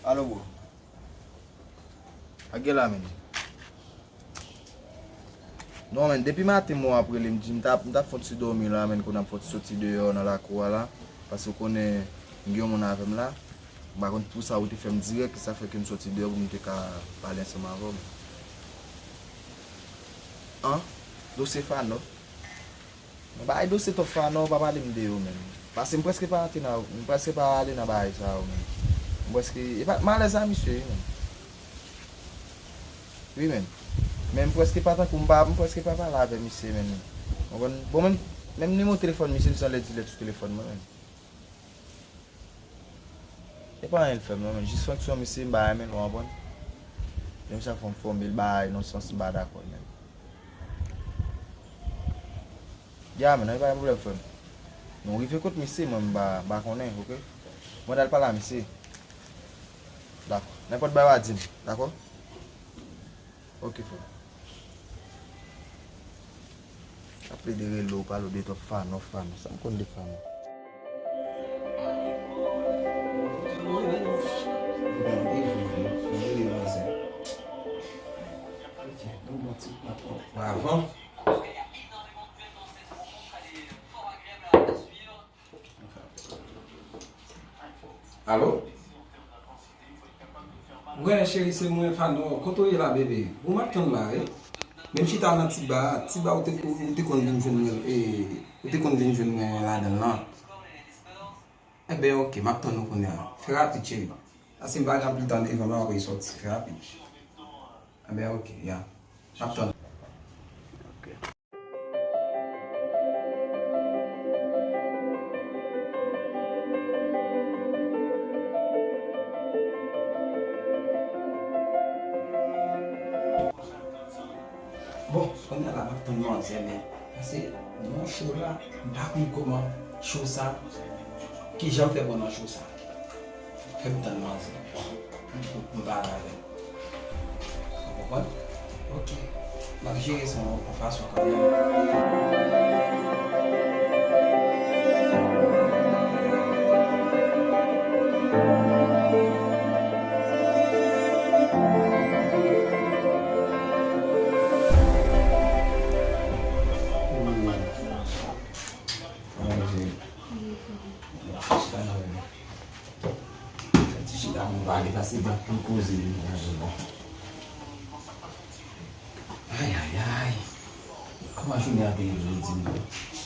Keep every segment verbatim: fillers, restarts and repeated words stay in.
Alo, bro. Sa k gen la, menn? Non, menn, depi maten mwen ap rele m, di m t ap, m t ap fè yon ti dòmi la, menn, kounye a m fè yon ti soti deyò nan lakou a la, paske w konnen m gen yon moun avè m la. M pa konn pou sa ou te fè m dirèk, sa fè ke m soti deyò pou m te ka pale ansanm avè w, menn. An? Dosye Fanò? Mwen pa bay dosye twòp Fanò, pa pale m de yo, menn. Paske m prèske pa antre nan, m prèske pa ale nan bagay sa yo, menn. M prèske, e pa, m alèz a misye, wi, menn. Wi, menn. Men m prèske pa tankou, m pa, m prèske pa pale avè misye, menn. Ou konprann? Bon, menm, menm nimewo telefòn misye, m sanble di l sou telefòn mwen, menn. E pa anyen l fè m, non, menn. Jis fonksyon misye, m pa renmen l, ou konprann? Menm sa fè m fòme l bagay nan sans m pa dakò, menn. Ya, menn, anyen pa gen pwoblèm, frè m. Nou rive kot misye, mwen, m pa, m pa konnen, oke? Mwen t al pale a misye. Dakò. Nenpòt bagay w a di m, dakò? Oke, frè m. Ap plede rele w, pale w de twòp Fanò, Fanò. Sa m konn de Fanò? Avan. Alo? Wè, cheri, se mwen, Fanò. Kote w ye la, bebe? Bon, m ap tann la, wi. Men m chita nan ti ba a. Ti ba ou te, ou te konn vin jwenn mwen, e, ou te konn vin jwenn mwen ladan l lan. Enben, oke, m ap tann ou kounye a. Fè rapid, cheri. Paske m pa gen anpil tan devan m, m ap resòti. Fè rapid. Enben, oke, ya. M ap tann. Bon, kounye a la, m ap tann manzè, men, paske nan cho la, m pa konn kòman cho sa, kijan m fè pran nan cho sa. Fè m tann manzè. M, m pale avè l. Ou konprann? Oke. M ap jere sa yon, yon fason kanmenm. Fè ti chita pou nou pale, paske gen anpil koze li menaj bon. Ay, ay, ay. Kòman jounen an te ye jodi, non?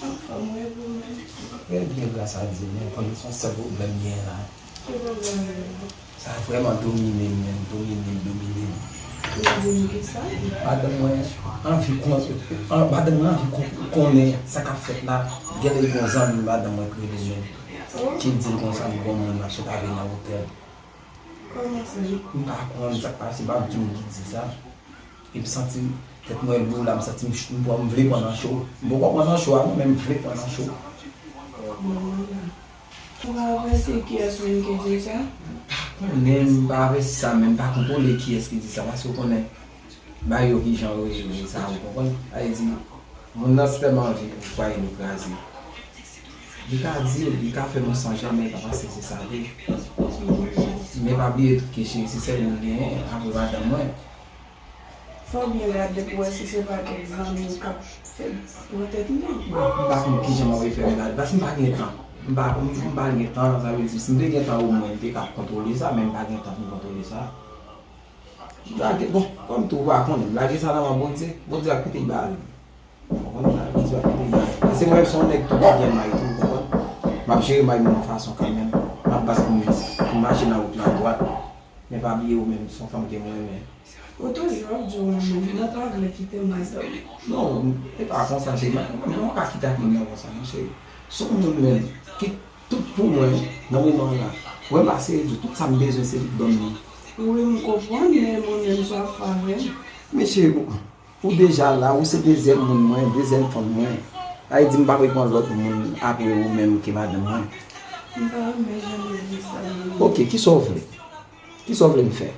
Anfòm, wi, pou mwen. Trè byen, gras a Dye, men konn se yon sèl pwoblèm gen la. Ki pwoblèm li ye? Sa vrèman domine m, menm, domine m, domine m. Ou di m kisa? Madanm mwen anvi kon-, an-, madanm mwen anvi kon-, konnen sa k ap fèt la. Genlè li gon zanmi madanm mwen k rele m, ki di l konsa li gon moun l ap sot avè l nan otèl. Kòman sa? M pa konn sa k pase, m pa di w ki di sa. E m santi tèt mwen lou la, m santi m ch-, m pran, m vle pran nan cho. M poko pran nan cho a non, men m vle pran nan cho. Ou pa wè se kiyès menm ki di sa? M pa konnen, m pa wè si sa menm, m pa kontwole kiyès ki di sa, paske w konnen bagay yo kijan yo ye, yo ye sa, ou konprann? Sa vle di, moun nan tèlman anvi pou fwaye nou kraze. Li ka di l, li ka fè nou san janmen, pa paske se sa vre. Men pa bliye tou ke cheri, se sèl moun m genyen, apre madanm mwen. Fò w byen gade pou w wè si se pa kèk zanmi w k ap fè pran tèt li. M pa konn kijan m ap fè m gade, paske m pa gen tan. M pa, m, m pa gen tan, sa vle di, si m te gen tan omwen, m te ka kontwole sa, men m pa gen tan pou m kontwole sa. M lage, bon, kòm tou ou pa konnen, m lage sa nan men Bondye, Bondye ap kite l ba li. Ou konprann? Bondye ap kite l ba li. Paske mwen menm se yon nèg tou ki gen may tou, ou konprann? M ap jere may mwen yon fason kanmenm. M ap bat pou m, pou m mache nan wout lan dwat. Men pa bliye ou menm, se yon fanm ke mwen renmen. Ou toujou ap di w renmen m, ou pa vle kite m, madanm. Non, e pa konsa, cheri. Mwen, mwen pa ka kite ak moun nan konsa, non, cheri. Se yon moun menm ki tout pou mwen nan moman an la. Ou wè m pa serye ditou, tout sa m bezwen, se li k ban m li. Wi, m konprann, men mwen menm, sa w ap fè avè m? Men cheri, ou, ou deja la, ou se dezyèm moun mwen, dezyèm fanm mwen. Sa vle di m pa vle pran lòt moun apre ou menm ke madanm mwen. M pa renmen jan w di sa, non. Oke, kisa w vle? Kisa w vle m fè?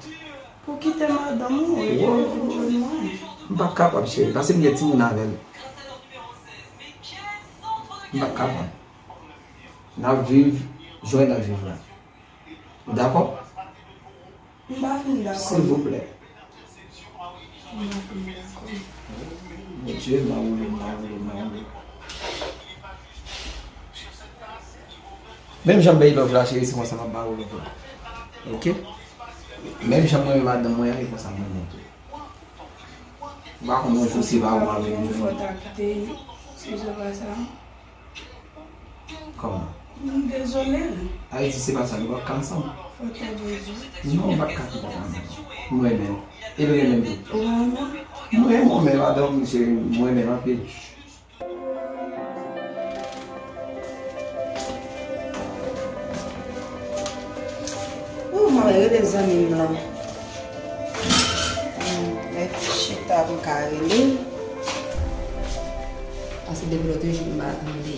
Pou kite madanm ou e pou vin jwenn mwen. M p ap kapab, cheri, paske m gen timoun avè l. M p ap kapab. N ap viv jan n ap viv la. Ou dakò? M pa fin dakò. Silvouplè. M pa fin dakò. Bondye, m a woule, m a woule, m a woule. Menm jan m bay love la, cheri, se konsa m ap ba ou love la. Oke? Menm jan mwen renmen madanm mwen an, e konsa mwen renmen tou. Ou pa konn yon jou se pa ou avè m, yon jou fò ta kite, si se pa sa. Kòman? M dezole. Ayiti, se pa sa, nou p ap ka ansanm. Fò ta dezole. Non, m p ap ka kite w ansanm. M renmen w. E l renmen m tou. Ou renmen m? M renmen w, men madanm, cheri, m renmen l anpil. Ou mwen rele zanmi m lan. Hmm, men chita pou m ka rele. Paske depi lòt jou m pa tande.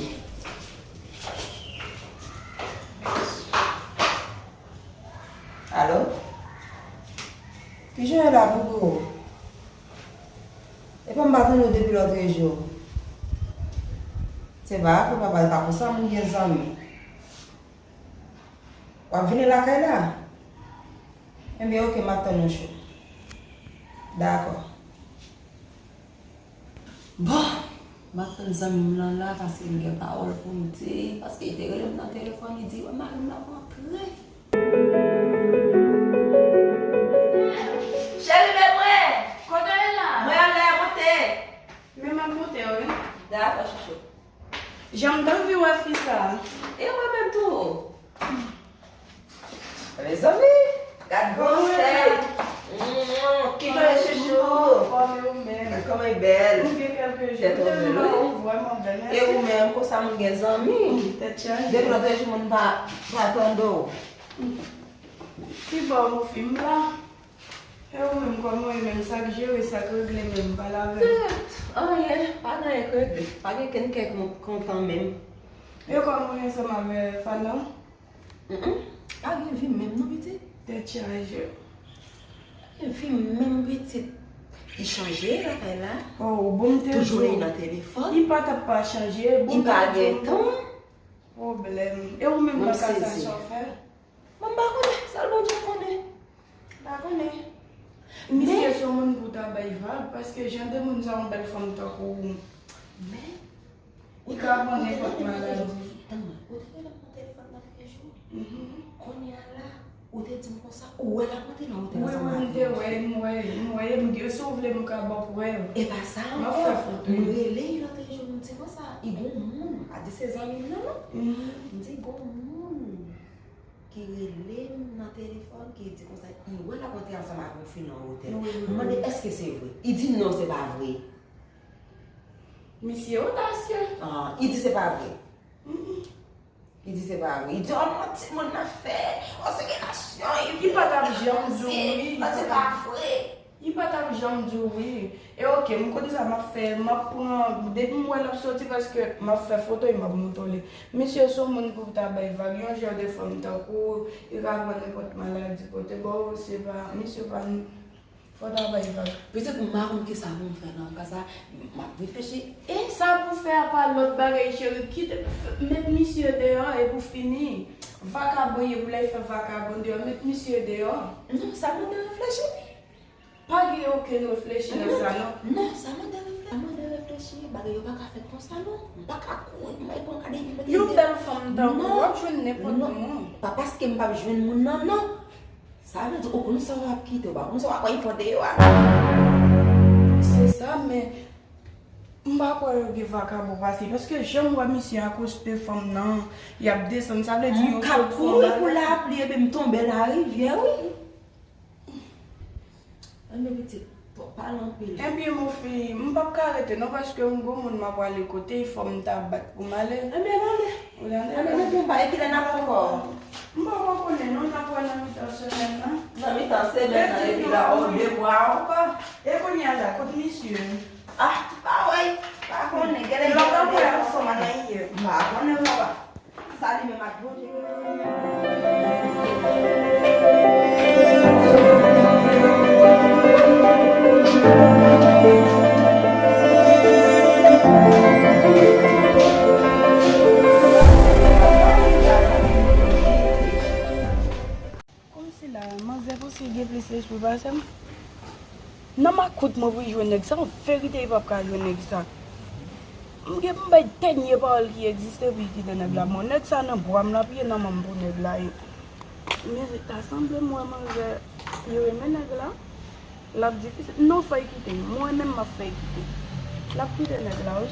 Alo? Kijan w ye la, Boubou? Epa m pa tande w depi lòt jou. Se pa vre, papa, e pa konsa moun gen zanmi. W ap vini lakay la? Ebyen, oke, m ap tann ou cho. Dakò. Bon, m ap tann zanmi m lan la, paske m gen pawòl pou m di, paske li te rele m nan telefòn, li di, wè, mari m la rantre. Cheri, men mwen! Kote w ye la? Mwen anlè a monte. Men m ap monte, wi. Dakò, chouchou. Jan m t anvi wè fi sa a. E mwen menm tou. Mezanmi, gad konsèy. Kijan w ye, chouchou? Anfòm, e ou menm? Gad kòman li bèl. M gen kèlke jou. Tèt ou bèl, wi. Vrèman bèl, mèsi. E ou menm, konsa moun gen zanmi. Tèt chaje. Depi lòt jou moun pa, pa tande w. Ki bò ou fi m la? E ou menm, kòman w ye menm? Sa k jere, sa k regle menm? Pale avè m. Tut, anyen, pa gen anyen k regle. Pa gen kenn kè k kontan menm. E kòman w ye ansanm avè Fana? Mm, mm. Pa gen vi menm non, pitit. Tèt chaje. Pa gen vi menm, pitit. Li chanje lakay la. Oh, bon, m te di w. Toujou li nan telefòn. Li pa t ap pa chanje. Li pa gen tan. Pwoblèm. E ou menm nan ka sa, sa w fè? Mwen m pa konnen, sèl Bondye konnen. M pa konnen. Misye se yon moun pou w ta bay vag, paske jan de moun sa, yon bèl fanm tankou w. Men, ou ka pran nenpòt maladi. Tann mwen, ou te rele m nan telefòn nan premye jou. Mhm. Kounye a la, ou te di m konsa, ou wè l ap rantre nan otèl ansanm avè yon fi. Wi, wi, m te wè, m wè, m wè, m gen, si w vle, m ka ba w prèv. E pa sa ankò, m rele l lòt jou, m di konsa, i gon moun, m pa di se zanmi m nan, non. Mhm. M di gon moun ki rele m nan telefòn, ki di konsa, i wè l ap rantre ansanm avè yon fi nan otèl. Wi, wi, wi. M mande, èske se vre? I di non, se pa vre. Misye odasye. Ah, i di se pa vre. Mm, mm. I di se pa vre. I di, oh, manti moun nan fè. Oh, se relasyon, i vle. I pa t ap janm di w wi. Non, se pa vre. Li pa t ap janm di w wi. E oke, m konn sa m ap fè, m ap pran, depi m wè l ap soti, paske m ap fè foto e m ap montre w li. Misye se yon moun pou w ta bay vag, yon jan de fanm tankou w, li ka pran nenpòt maladi pote ba w, se pa, misye pa, fò w ta bay vag. Pitit m pa konn kisa pou m fè nan ka sa, m ap reflechi. E sa pou fè a pa lòt bagay, cheri, kite, f-, met misye deyò epi w fini. Vakabon ye pou l al fè vakabon deyò, met misye deyò. Non, sa mande reflechi wi. Pa gen okenn reflechi nan sa, non. Non, sa mande reflechi, sa mande reflechi. Bagay yo pa ka fèt konsa, non. M pa ka kouri, m pa pran kade epi mete. Yon bèl fanm tankou w ap jwenn nenpòt moun. Pa paske m p ap jwenn moun nan, non. Sa vle di, ou konn sa w ap kite, ou pa konn sa w ap pran deyò a. Se sa, men m pa kwè yo gen vakabon pase, paske jan m wè misye akoste fanm nan, y ap desann, sa vle di yo sot kouri pou lapli, epi m tonbe larivyè, wi. Ann pitit, pale anpil. Ebyen, mon fi, m p ap ka rete non, paske m gon moun m ap prale kote, fò m ta bat pou m ale. Ebyen, n ale. Wi, n ale. Ebyen, nou konn pa, e kilè n ap wè ankò? M poko konnen non, n ap wè nan mitan semèn nan. Nan mitan semèn nan, epi la, oh, de mwa ankò. E kounye a la, kot misye? Ah, pa wè, pa konnen, genlè lòt apre ansanm nan ye. M pa konnen, papa. Sa li menm ak Bondye. Kòmsi la, manzè panse gen Ou pase m? Nan makout mwen pou jwenn nèg sa, an verite li p ap ka jwenn nèg sa. M gen m bay dènye pawòl ki egziste pou li kite nèg la. Bon, nèg sa nan bwa m, l ap ye nan manm pou nèg la ye. Men ta sanble m wè manzè yo renmen nèg la. L ap difisil. Non, fè l kite. Mwen menm m ap fè l kite. L ap kite nèg la, wi.